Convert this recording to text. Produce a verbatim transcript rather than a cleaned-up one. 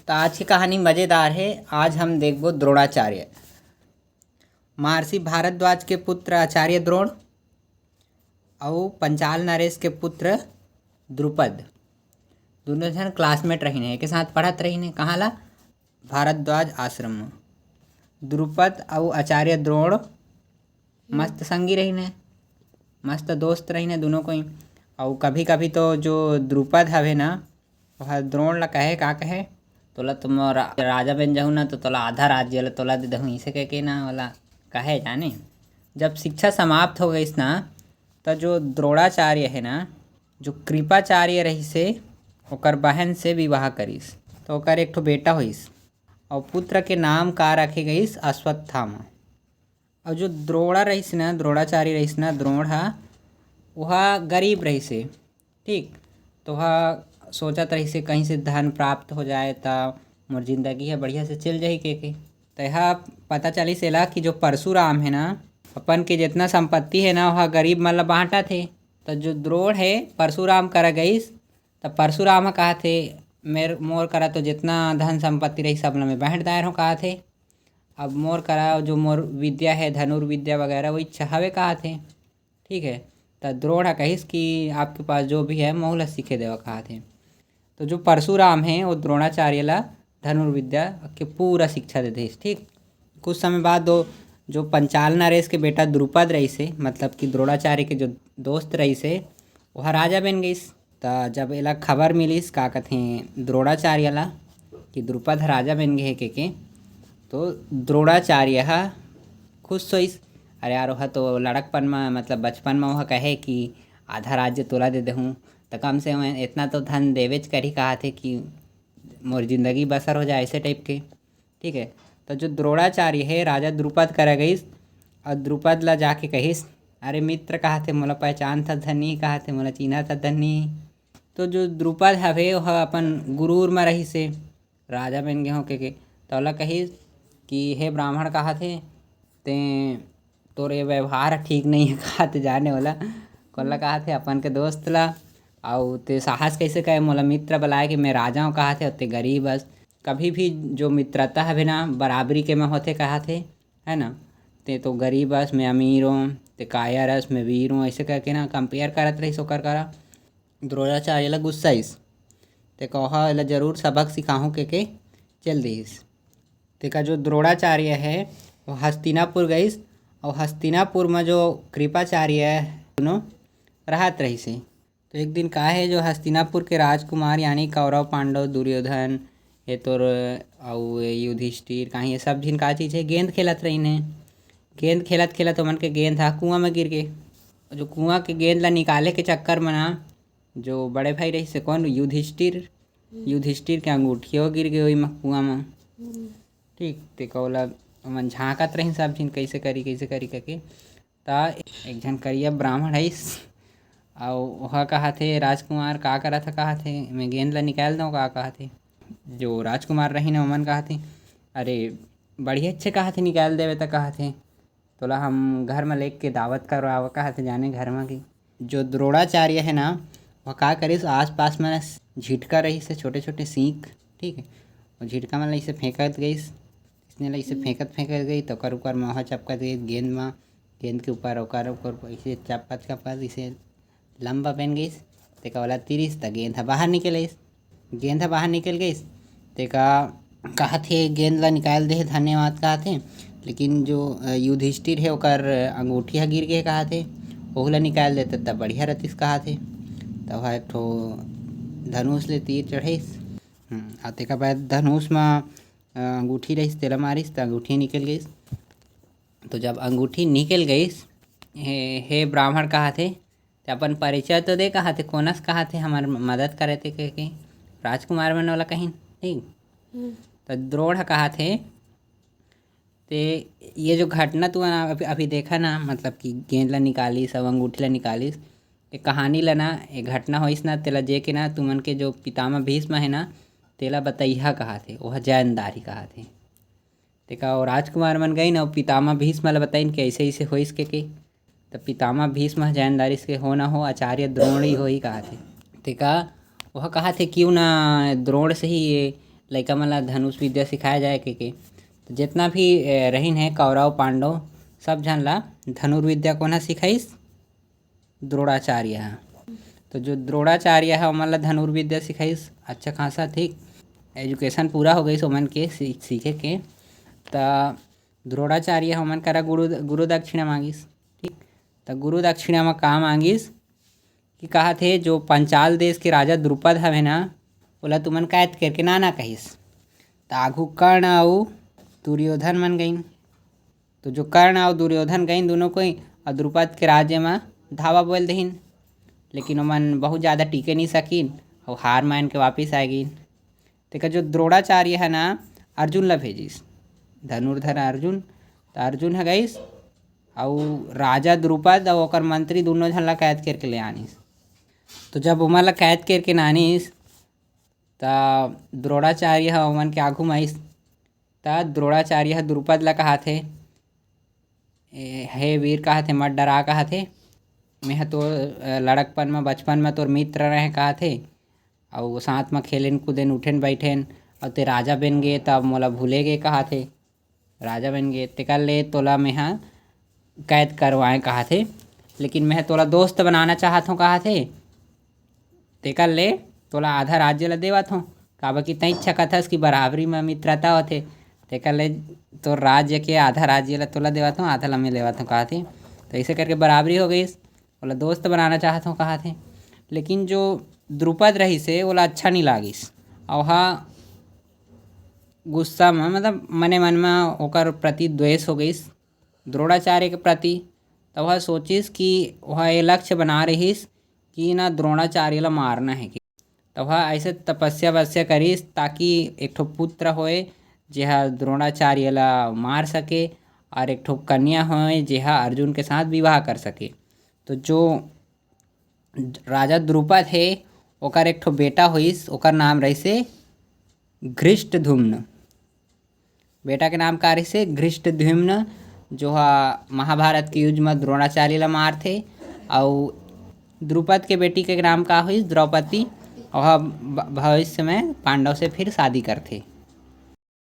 तो आज की कहानी मजेदार है। आज हम देखबो द्रोणाचार्य। महर्षि भारद्वाज के पुत्र आचार्य द्रोण अउ पंचाल नरेश के पुत्र द्रुपद, दोनों झन classmate रहिन हे, एक साथ पढ़त रहिन हे। कहाँ ला? भारद्वाज आश्रम में। द्रुपद अउ आचार्य द्रोण मस्त संगी रहिन हे, मस्त दोस्त रहिन हे दोनों कोई। अउ कभी कभी तो जो द्रुपद हवे ना, वह द्रोण ला कहे, का कहे, "तोला तो मोर रा-, राजा बन जाहूँ ना, तो तोला आधा राज्य ला तोला दे दहूँ," इसे कह के ना, वाला कहे जाने। जब शिक्षा समाप्त हो गईस ना, तो जो द्रोणाचार्य है ना, जो कृपाचार्य रहिस हे, ओकर बहन से विवाह करिस, तो ओकर एक ठो बेटा होइस, और पुत्र के नाम का रखे गईस? अश्वत्थामा। और जो द्रोणा रहिस ना, द्रोणाचार्य रहिस ना, द्रोण हा, वह गरीब रहिस हे, ठीक। तो वह सोचत रहिस हे, कहीं से धन प्राप्त हो जाए, त मोर जिंदगी है बढ़िया से चल जाही, के के। तो यह पता चलिस एला कि जो परशुराम है ना, अपन के जितना संपत्ति है ना, वह गरीब मन ला बांटत हे। तो जो द्रोण है, परशुराम करा गईस, त परशुराम ह कहा थे, "मेर, मोर करा तो जितना धन संपत्ति रही, सब ला मैं बांट दायर हूँ," कहा थे। "अब मोर करा जो मोर विद्या है, धनुर्विद्या वगैरह, वो इच्छा हवे," कहा थे। ठीक है, त द्रोण ह कहिस कि "आपके पास जो भी है, मोहला सीखे देवा," कहा थे। तो जो परशुराम है, वो द्रोणाचार्य ला धनुर्विद्या के पूरा शिक्षा दे देस। ठीक, कुछ समय बाद दो, जो पंचाल नरेश के बेटा द्रुपद रहिस हे, मतलब कि द्रोणाचार्य के जो दोस्त रहिस हे, वह राजा बन गईस। त जब एला खबर मिलिस, का कथे, द्रोणाचार्य ला, कि द्रुपद ह राजा बन गे हे के, के, तो द्रोणाचार्य ह खुश होइस। "अरे यार, वह तो लड़कपन में, मतलब बचपन में वह कहे कि आधा राज्य तोला दे देहूँ, त कम से कम इतना तो धन देवेच करही," कहा थे, "कि मोर जिंदगी बसर हो जाए," ऐसे type के। ठीक है, तो जो द्रोणाचार्य है, राजा द्रुपद करा गईस और द्रुपद ला जाके कहिस, "अरे मित्र," कहा थे, "मोला पहचान था धनी," कहा थे, "मोला चिन्हा था धनी।" तो जो द्रुपद हवे, वह अपन गुरूर में रहिस हे, "राजा बन गे हो," के, के। तो ओला कहिस कि "हे ब्राह्मण," कहा थे, "ते, तोर ये व्यवहार ठीक नहीं है," कहा थे, जाने वाला कोला कहा थे अपन के दोस्त ला, "अउ ते साहस कैसे कहे मोला मित्र बुलाए कि मैं राजा हूँ," कहा थे, "ते गरीब अस।" कभी भी जो मित्रता हवे ना, बराबरी के में होथे, कहा थे, है ना? "ते तो गरीब अस, मैं अमीर हूँ, ते कायर अस, मैं वीर हूँ," ऐसे करके ना compare करत रहिस ओकर करा। द्रोणाचार्य ला गुस्सा आइस, ते कहा, "एला जरूर सबक सिखाहूँ," के, के चल दिस। तेका जो द्रोणाचार्य है, वो हस्तिनापुर गईस, और हस्तिनापुर में जो कृपाचार्य है, दोनों रहत रहिस हे। तो एक दिन का है, जो हस्तिनापुर के राजकुमार, यानी कौरव, पांडव, दुर्योधन, ये तोर, अउ ये युधिष्ठिर, कहीं ये सब झिन का चीज है, गेंद खेलत रहिन हे। गेंद खेलत खेलत ओमन के गेंद हा कुआं में गिर गे। जो कुआं के गेंद ला निकाले के चक्कर में ना, जो बड़े भाई रहिस हे, कौन, युधिष्ठिर, युधिष्ठिर के अंगूठियो गिर गे ओई म कुआं म। ठीक, तेका ओला ओमन झांकत रहिन सब झिन, कैसे करी, कैसे करी करके। त एक झन करिया ब्राह्मण आइस, अउ ओहा कहा थे, "राजकुमार, का करत ह?" कहा थे, "मैं गेंद ला निकाल दंव का?" कहा थे। जो राजकुमार रहिन ओमन कहा थे, "अरे, बढ़िया अच्छे," कहा थे, "निकाल देवे त," कहा थे, "तोला हम घर म लेके दावत करवाव," कहा थे, जाने घर म की। जो द्रोणाचार्य है ना, वह का करिस, आसपास में झिटका रहिस हे, छोटे-छोटे सींक, ठीक है, वो झिटका मन ला इसे फेंकत गइस, इसने ला इसे हम्म। फेंकत, फेंकत गई, तो ओकर ऊपर में ओहा चपकत गई गेंद म, गेंद के ऊपर ओकर, ओकर ऐसे चपकत, चपकत इसे लंबा बन गइस, तेका ओला तीरिस, त गेंद ह बाहर निकल आइस। गेंद ह बाहर निकल गइस, तेका कहत हे, "गेंद ला निकाल दे हे, धन्यवाद," कहत हे। लेकिन जो, अ, युधिष्ठिर हे, ओकर अंगूठी ह गिर गे, कहत हे, "ओहू ला निकाल देते, तब बढ़िया रहतिस," कहत हे। तब ओहा एक ठो धनुष ले तीर चढ़ाइस। हम्म, अउ तेकर बाद धनुष म, अ, अंगूठी रहिस, तेला मारिस, त अंगूठी निकल गइस। तो जब अंगूठी निकल गइस, "हे, हे ब्राह्मण," कहत हे, "ते अपन परिचय तो दे," कहत हे, "कोनस," कहत हे, "हमर मदद करे ते," कहिके राजकुमार मन ओला कहिन, ठीक? हम्म। त द्रोण ह कहत हे, "ते ये जो घटना तू ना अभी, अभी देखा ना, मतलब कि गेंद ला निकालिस अउ अंगूठी ला निकालिस, ये कहानी ला ना, ये घटना होइस ना, तेला जे के ना, तुमन के जो पितामह भीष्म हे ना, तेला बतइहा," कहत हे, ओह जय अंधारी कहत हे। तेका ओ राजकुमार मन गइन अउ पितामह भीष्म ल बताइन कि अइसे-अइसे होइस के, के। त पितामह भीष्म ह जय अंधारी के, "हो ना हो, आचार्य द्रोण ही होही," कहत हे। तेका ओह कहत हे, "क्यों ना द्रोण से ही ये लइका मन ला धनुष विद्या सिखाया जाए के, के। तो जितना भी, ए, रहिन हे कौरव पांडव, सब झन ला धनुर्विद्या कोन ह सिखाइस? द्रोणाचार्य ह। तो जो द्रोणाचार्य ह, ओमन ला धनुर्विद्या सिखाइस, अच्छा खासा, ठीक, एजुकेशन पूरा हो गइस ओमन के सी-, सीखे के। त द्रोणाचार्य ह ओमन करा गुरु, गुरु दक्षिणा मांगिस, ठीक। त गुरु दक्षिणा म का मांगिस कि कहत हे, जो पंचाल देश के राजा द्रुपद हवे ना, ओला तुमन कैद करके लाना कहिस। त आघू कर्ण अउ दुर्योधन मन गइन। तो जो कर्ण अउ दुर्योधन गइन दुनों कोई, अउ द्रुपद के राज्य म धावा बोल देहिन, लेकिन ओमन बहुत ज़्यादा टिके नहीं सकिन, अउ हार मान के वापिस आ गइन। तेकर जो द्रोणाचार्य है ना, अर्जुन ला भेजिस, धनुर्धर अर्जुन। त अर्जुन ह गइस, अउ राजा द्रुपद अउ ओकर मंत्री दुनों झन ला कैद करके ले आनिस। तो जब ओमन ला कैद करके लानिस, त द्रोणाचार्य ह ओमन के आघू म आइस। त द्रोणाचार्य ह द्रुपद ला कहत हे, "ए, हे वीर," कहत हे, "मत डरा," कहत हे, "मेंह तो, अ, लड़कपन म, बचपन म तोर मित्र रहे," कहत हे, "अउ साथ म खेलेन, कूदेन, उठेन, बैठेन, अउ ते राजा बन गे, त अब मोला भूले गे," कहत हे। "राजा बन गे, तेकर ले तोला मेंह कैद करवाएं," कहत हे, "लेकिन मेंह तोला दोस्त बनाना चाहत हौं," कहत हे, "तेकर ले तोला आधा राज्य ल देवत हौं, काबर कि तैं इच्छा कथस कि बराबरी म मित्रता होथे, तेकर ले तोर राज्य के आधा राज्य ल तोला देवत हौं, आधा ल मैं लेवत हौं," कहत हे। तो ऐसे करके बराबरी हो गइस, ओला दोस्त बनाना चाहत हौं, कहत हे। लेकिन जो द्रुपद रहिस हे, ओला अच्छा नहीं लागिस, अउ हा गुस्सा म, मतलब मने मन म ओकर प्रति द्वेष हो गइस द्रोणाचार्य के प्रति। त वह सोचिस कि वह ये लक्ष्य बना रहिस कि ना द्रोणाचार्य ला मारना है कि, त वह ऐसे तपस्या वस्या करिस ताकि एक ठो पुत्र होए जेहा द्रोणाचार्य ला मार सके, और एक ठो कन्या होए जेहा अर्जुन के साथ विवाह कर सके। तो जो राजा द्रुपद हे, ओकर एक ठो बेटा होइस, ओकर नाम रहिसे घृष्टद्युम्न। बेटा के नाम का रहिसे? घृष्टद्युम्न, जो हा महाभारत के युद्ध म द्रोणाचार्य ला मारथे। अउ द्रुपद के बेटी के नाम का होइस? द्रौपदी। अउ हा ब-, भविष्य में पांडव से फिर शादी करथे।